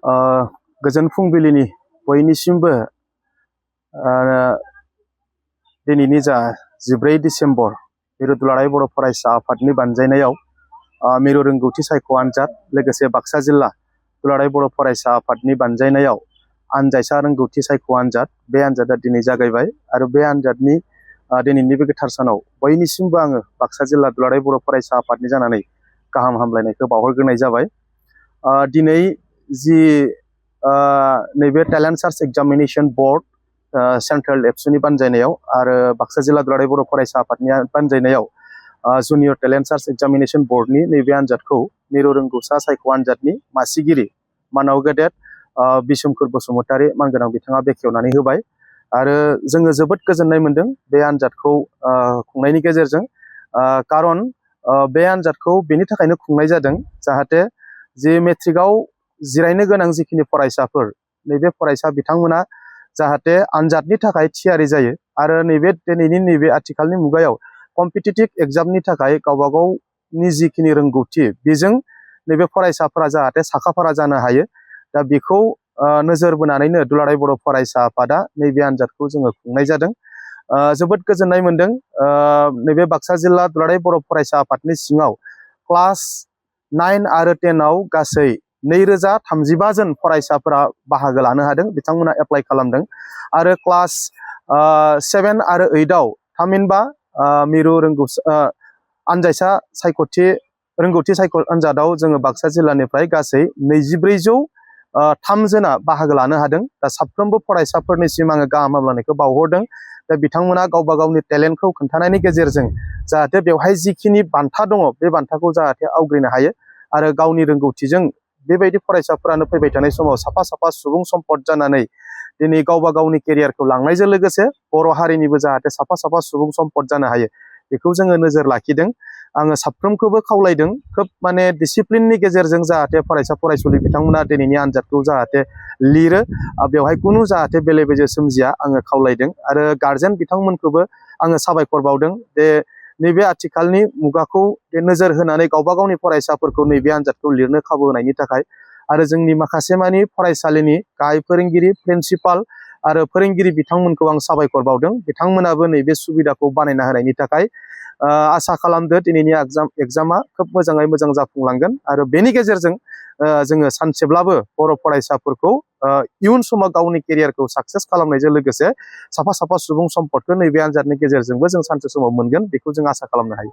गोजोन फुंबिलिनि बयनिसिमबो दिनैनि जा 14 डिसेम्बर मिरु दुलाराय बर' फरायसा आफादनि बानजायनायाव मिरु रोंगौथि सायख' आनजाद लोगोसे बाक्सा जिल्ला दुलाराय बर' फरायसा आफादनि बानजायनायाव आनजायसा रोंगौथि सायख' आनजाद बे आनजादा दिनै जागायबाय आरो बे आनजादनि दिनैनि बे गोथार सानाव बयनिसिमबो आङो बाक्सा जिल्ला दुलाराय बर' फरायसा आफादनि जानानै गाहाम हामलायनायखौ बावहरग्रोनाय जाबाय। दिनै जि नैबे talent search examination board Central एबसुनि बानजायनायाव आरो बाक्सा जिल्ला दुलाराय बर' फरायसा आफादनि बानजायनायाव जुनियर टेलेन्ट सार्च एग्जामिनेशन बोर्डनि नैबे आनजादखौ मिरु रोंगौसा सायख' आनजादनि मासिगिरि मानाव गेदेर बिसुमखुर बसुमतारी मानगोनां बिथाङा बेखेवनानै होबाय आरो जोङो जोबोद गोजोननाय मोनदों बे आनजादखौ खुंनायनि गेजेरजों। खारन बे आनजादखौ बेनि थाखायनो खुंनाय जादों जाहाथे जि मेट्रिकआव जिरायनो गोनां जिखिनि फरायसाफोर नैबे फरायसा बिथांमोना जाहाथे आनजादनि थाखाय थियारि जायो आरो नैबे दिनैनि नैबे आथिखालनि मुगायाव कम्पिटिटिभ एग्जामनि थाखाय गावबा गावनि जिखिनि रोंगौथि बेजों नैबे फरायसाफोरा जाहाथे साखाफारा जानो हायो। दा बेखौ नोजोर बोनानैनो दुलाराय बर' फरायसा आफादा नैबे आनजादखौ जोङो खुंनाय जादों। जोबोद गोजोननाय मोनदों। नैबे बाक्सा जिल्ला दुलाराय बर' फरायसा आफादनि सिङाव क्लास 9 आरो 10 गासै 2035 जन फरायसाफोरा बाहागो लानो हादों, बिथांमोना एप्लाइ खालामदों आरो क्लास 7 आरो 8 थामहिनबा मिरु आनजायसा रोंगौथि सायख' आनजादाव जोङो बाक्सा जिल्लानिफ्राय गासै 2403 जना बाहागो लानो हादों। दा साफ्रोमबो फरायसाफोरनिसिम आङो गाहाम हामलायनायखौ बावहरदों। दा बिथांमोना गावबा गावनि टेलेन्टखौ खोन्थानायनि गेजेरजों जाहाथे बेवहाय जिखिनि बान्था दङ बे बान्थाखौ जाहाथे आवग्रिनो हायो आरो गावनि रोंगौथिजों बेबायदि फरायसाफोरानो फैबाय थानाय समाव साफा साफा सुबुं सम्पद जानानै दिनै गावबा गावनि केरियारखौ लांनायजों लोगोसे बर' हारिनिबो जाहाथे साफा साफा सुबुं सम्पद जानो हायो बेखौ जोङो नोजोर लाखिदों। आङो साफ्रोमखौबो खावलायदों खोब माने डिसिप्लिननि गेजेरजों जाहाथे फरायसा फरायसुलि बिथांमोना दिनैनि आनजादखौ जाहाथे लिरो, बेवहाय खुनु जाहाथे बेले बेजे सोमजिया आङो खावलायदों आरो गार्जेन बिथांमोनखौबो आङो साबायखर बावदों जे नैबे आथिखालनि मुगाखौ नोजोर होनानै गावबा गावनि फरायसाफोरखौ नैबे आनजादखौ लिरनो खाबु होनायनि थाखाय आरो जोंनि माखासे मानि फरायसालिनि गाहाय फोरोंगिरि प्रिन्सिपाल आरो फोरोंगिरि बिथांमोनखौ आं साबायखर बावदों। बिथांमोनाबो नैबे सुबिदाखौ बानायना होनायनि थाखाय आसा खालामदो दिनैनि एग्जामा खोब मोजाङै मोजां जाफुंलांगोन आरो बेनि गेजेरजों जोङो सानसेब्लाबो बर' फरायसाफोरखौ इयुन समाव गावनि केरियारखौ साक्सेस खालामनायजों लोगोसे साफा साफा सुबुं सम्पदखौ नैबे आनजादनि गेजेरजोंबो जों सानसे समाव मोनगोन बेखौ जों आसा खालामनो हायो।